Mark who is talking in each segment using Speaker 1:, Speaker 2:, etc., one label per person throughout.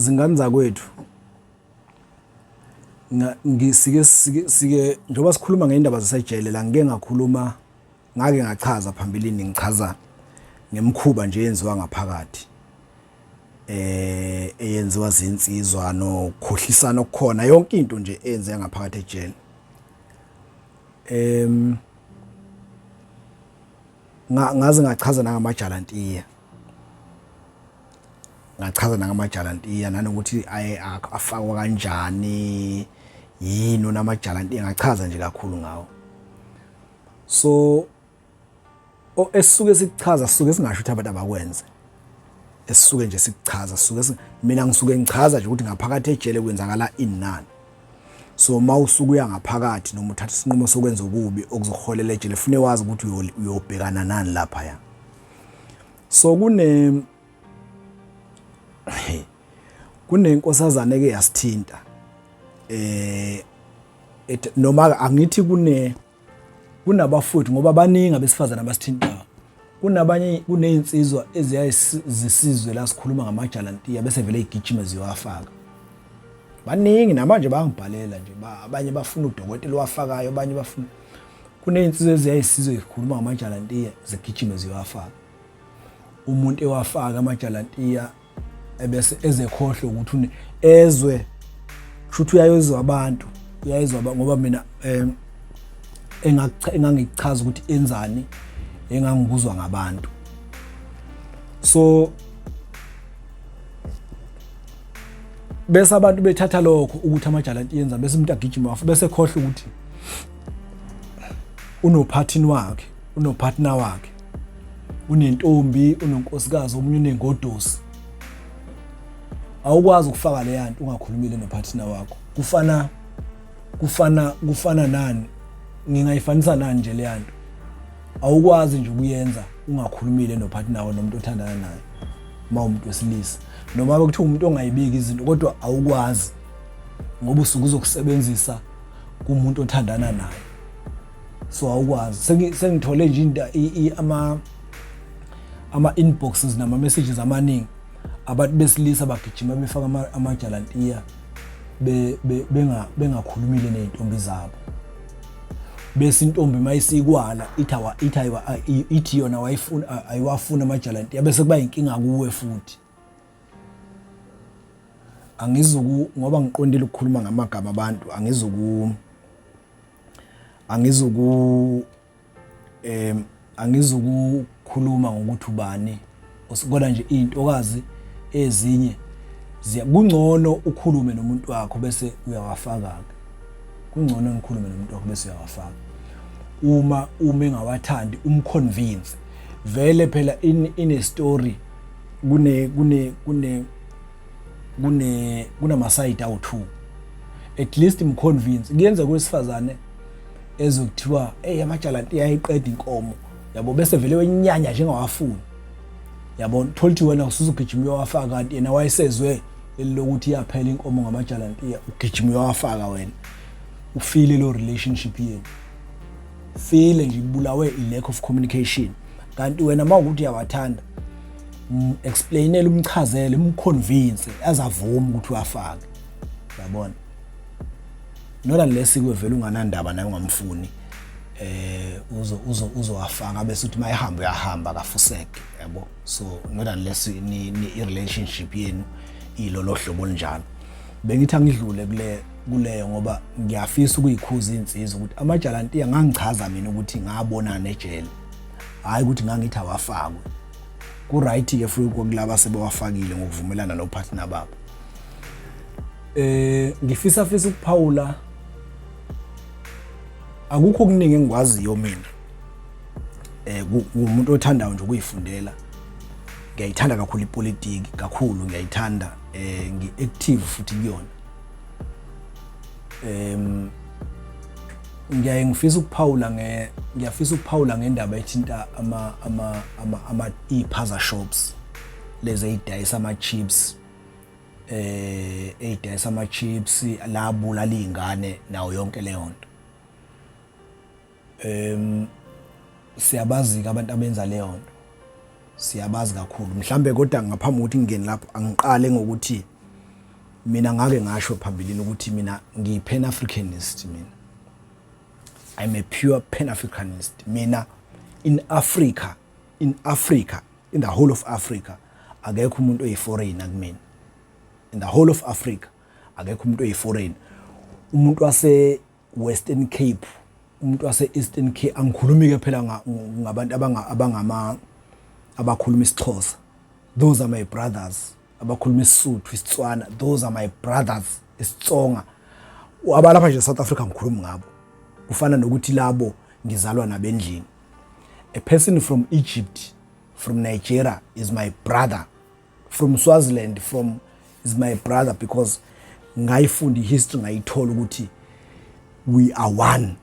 Speaker 1: Zingane zakwethu, ngisike sike sike njengoba sikhuluma ngeindaba zasejele la, ngike ngakhuluma, ngake ngachaza phambilini, ngichaza ngemikhuba nje eyenziwa ngaphakathi, eyenziwa zinsizwa nokhohlisana okukhona, yonke into nje eyenzeka ngaphakathi ejele. Ngaze ngachaza nangamajalantiya, ngachaza nangamajalantiya nanokuthi aye afakwa kanjani, yini onamajalantiya, ngachaza nje kakhulu ngawo. So esisuke sikuchaza sisuke singasho ukuthi abantu abakwenze, esisuke nje sikuchaza sisuke, mina ngisuke ngichaza nje ukuthi ngaphakathi ejele kwenzakala inani. So uma usuke uya ngaphakathi noma uthatha isinqumo sokwenza okubi okuzoholela ejele, fune wazi ukuthi uyobhekana nani lapha ya. So kunenkosazane eke yasithinta, noma angithi kunabafowethu, ngoba baningi abesifazane abasithintayo. Kunabanye, kunezinsizwa eziyaye zisizwe la sikhuluma ngamajalantiya bese vele igijime ziyowafaka. Baningi namanje bayangibhalela nje, abanye bafuna udokotela owafakayo, abanye bafuna, kunezinsizwa eziyaye zisizwe zikhuluma ngamajalantiya zigijime ziyowafaka. Umuntu ewafaka amajalantiya ebese ezekhohlwe ukuthi ezwe, kusho uyayozwa abantu, uyayizwa ngoba mina engangichaza ukuthi enzani, engangikuzwa ngabantu. So bese abantu bethatha lokho ukuthi amajalanti yenza, bese umuntu agijima wafa, bese khohlwa ukuthi unophathini wakhe, unopartner wakhe, unentombi, unonkosikazi, omunye unengodosi. Awukwazi ukufaka le yanto ungakhulumile nopartner wakho. Kufana nani, ngingayifanisa nani nje le yanto? Awukwazi nje ukuyenza ungakhulumile nopartner wakho, nomuntu othandana naye, uma umuntu wesilisa, noma bekuthiwa umuntu ongayibiki izinto, kodwa awukwazi ngoba usuke uzokusebenzisa kumuntu othandana naye. So awukwazi. Sengithole nje into ama inboxes nama messages amaningi, abantu besilisa bagijima befaka amajalantiya bengakhulumile nezintombi zabo, bese intombi mayisikwala ithi yona wayifuna, ayiwafuna amajalantiya, bese kuba inkinga kuwe futhi. Angizuku, ngoba ngiqondile ukukhuluma ngamagama abantu, angizuku angizukukhuluma ngokuthi ubani, kodwa nje intokazi ezinye kungcono ukhulume nomuntu wakho bese uyawafaka ke. Kungcono ngikhulume nomuntu wakho bese uyawafaka. Uma engawathandi umconvince. Vele phela in a story kune kune kune kune kunamasayidi awu2. At least mconvince. Kuyenza kwesifazane ezokuthiwa hey amajalanti ayiqeda inkomo, yabo, bese vele wenyanya njengawafuni, yabo, thola ukuthi wena usuzugijima uyowafaka, kanti yena wayesezwe lokuthi iyaphela inkomo ngamajalantiya, ugijima uyowafaka, wena ufile lo relationship yenu file nje, ibulawe i-lack of communication. Kanti wena uma ukuthi uyawathanda, explainele, umchazele, umconvince azavume ukuthi uyafake, yabona. Not unless kuvela unganandaba naye, ungamfuni, uzo uzo uzowafaka bese uthi mayehamba uyahamba kafuseke, yabo. So not unless ni i relationship yenu ilolo hlobo olunjalo. Bengithi angidlule kuleyo ngoba ngiyafisa ukuyikhuza insizwa ukuthi amajalantiya, ngangichaza mina ukuthi ngabonana ejele, hayi ukuthi ngangithi awafakwe. Ku right ke futhi kulaba sebewafakile ngokuvumelana nopartner babo. Ngifisa fisa ukuphawula, akukho okuningi engikwaziyo mina. Umuntu othandayo nje ukuyifundela, ngiyayithanda kakhulu ipolitiki, kakhulu ngiyayithanda, ngi-active futhi kuyona. Ngiyaye ngifisa ukuphawula nge ngiyafisa ukuphawula ngendaba ethinta ama ama ama ama i-spaza shops lezi eyidayisa ama chips, eyidayisa ama chips la bulala izingane nawo yonke leyo nto. Siyabazi abantu abenza leyo nto, siyabazi kakhulu mhlambe, kodwa ngaphambi kokuthi ngingene lapho angiqale ngokuthi Mina ngake ngasho phambilini ukuthi mina ngiyi-Pan Africanist mina. I'm a pure Pan Africanist. Mina in Africa, in Africa, in the whole of Africa, akekho umuntu oyi-foreigner kumina. In the whole of Africa, akekho umuntu oyi-foreigner. Umuntu wase Western Cape, umuntu wase Eastern Cape, angikhulumi ke phela ngabantu abangama abakhuluma isiXhosa. Those are my brothers. Abakhuluma isiSuthu, isiTswana, those are my brothers. IsiTsonga. Abalapha nje South Africa ngikhuluma ngabo. Kufana nokuthi labo ngizalwa nabendlini. A person from Egypt, from Nigeria is my brother. From Swaziland, from is my brother, because ngayifunda history, ngayithola ukuthi we are one.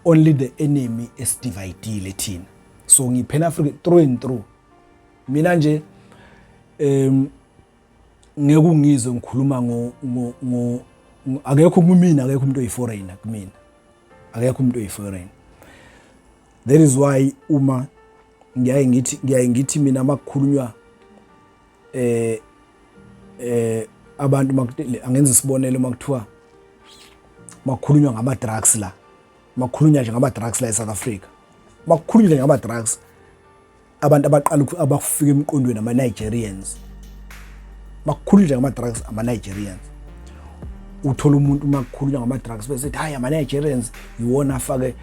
Speaker 1: Only the enemy esidividile thina. So ngiyi-Pan African through and through. Mina nje ngeke ungizwe ngikhuluma ngo akekho kumina, akekho umuntu oyi-foreigner kumina, akekho umuntu oyi-foreigner. That is why uma ngiyaye ngithi mina makukhulunywa abantu, angenza isibonelo, makuthiwa makukhulunywa ngama drugs la, makukhulunywa nje ngama drugs la eSouth Africa, makukhulunywa nje ngama drugs, abantu abaqala abafika emqondweni ama Nigerians. Makukhulunywa nje ngama drugs, ama Nigerians. Uthola umuntu makukhulunywa ngama drugs bese ethi, "Hayi, ama Nigerians iwona afake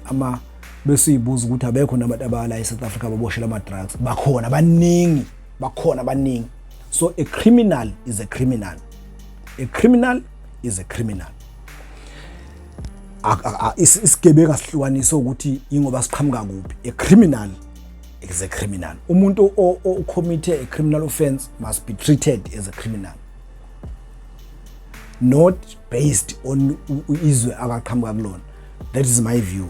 Speaker 1: ama," bese uyibuza ukuthi abekho nabantu abala eSouth Africa ababoshela ama drugs. Bakhona baningi, bakhona baningi. So a criminal is a criminal, a criminal is a criminal. Isigebengu asihlukanise ukuthi ingoba siqhamuka kuphi. A criminal is a criminal. Umuntu o-commit a criminal offense must be treated as a criminal, not based on izwe akaqhamuka kulona. That is my view,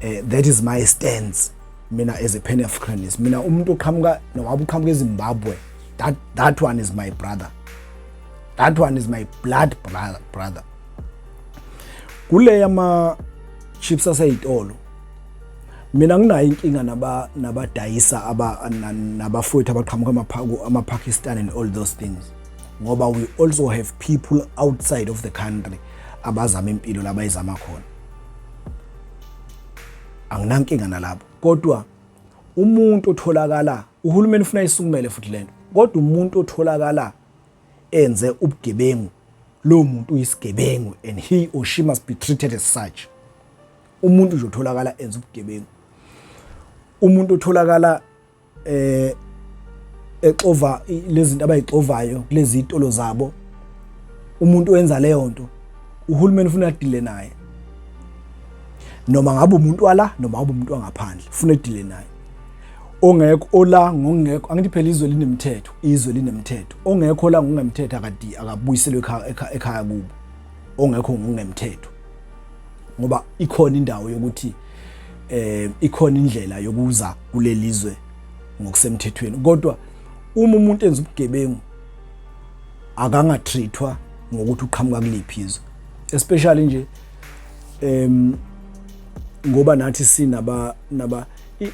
Speaker 1: that is my stance mina as a Pan Africanist. Mina umuntu oqhamuka, noma uqhamuka eZimbabwe, that one is my brother, that one is my blood brother. Kule yama chips aseyitolo, mina nginayo inkinga nabadayisa nabafowethu abaqhamuka ama-Pakistan and all those things, ngoba we also have people outside of the country abazama impilo labayizama khona. Anginankinga nalabo, kodwa umuntu otholakala, uhulumeni ufuna isukumele futhi lento, kodwa umuntu otholakala enze ubugebengu, lo muntu uyisigebengu and he or she must be treated as such. Umuntu nje otholakala enza ubugebengu, umuntu otholakala exova lezi zinto abayixovayo kulezi zitolo zabo, umuntu owenza leyo nto, uhulumeni ufuna adeale naye, noma ngabe umuntu wala noma ngabe umuntu wangaphandle, ufuna edeale naye. Ongekho ola ngokungekho, angithi phela izwe linemithetho, izwe linemithetho. Ongekho la ngokungemthetho akadi akabuyiselwe ekhaya kubo, ongekho ngokungemthetho, ngoba ikhona indawo yokuthi ikhona indlela yokuza kulelizwe ngokusemthethweni. Kodwa uma umuntu enza ubugebengu, akangatreatwa ngokuthi uqhamuka kuliphi izwe, especially nje ngoba nathi sinaba naba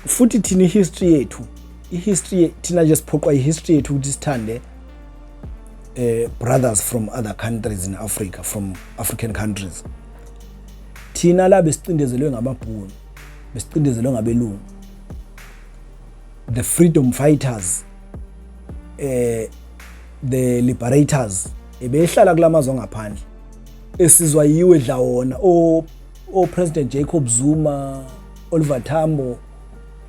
Speaker 1: futhi thina ihistory yethu, ihistory thina nje siphoqwa ihistory yethu ukuthi sithande brothers from other countries in Africa, from African countries. Thina la besicindezelwe ngamabhunu, besicindezelwe ngabelungu. The freedom fighters, the liberators, ebehlala kulamazwe angaphandle esizwa yiwe dla wona o President Jacob Zuma, Oliver Tambo,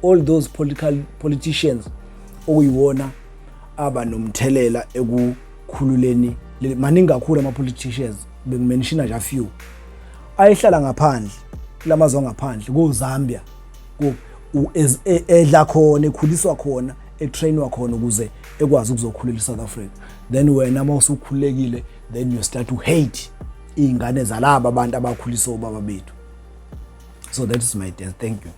Speaker 1: all those political politicians okuyiwona aba nomthelela ekukhululeni. Maningi kakhulu ama politicians, bengimentiona nje a few, ayehlala ngaphandle kulamazwe angaphandle, ko Zambia, ku edla khona, ekhuliswa khona, etrainwa khona ukuze ekwazi ukuzokhulela iSouth Africa. Then wena uma usukhululekile, then you start to hate iy'ngane zalaba abantu abakhuliswa obaba bethu. So that is my death. Thank you.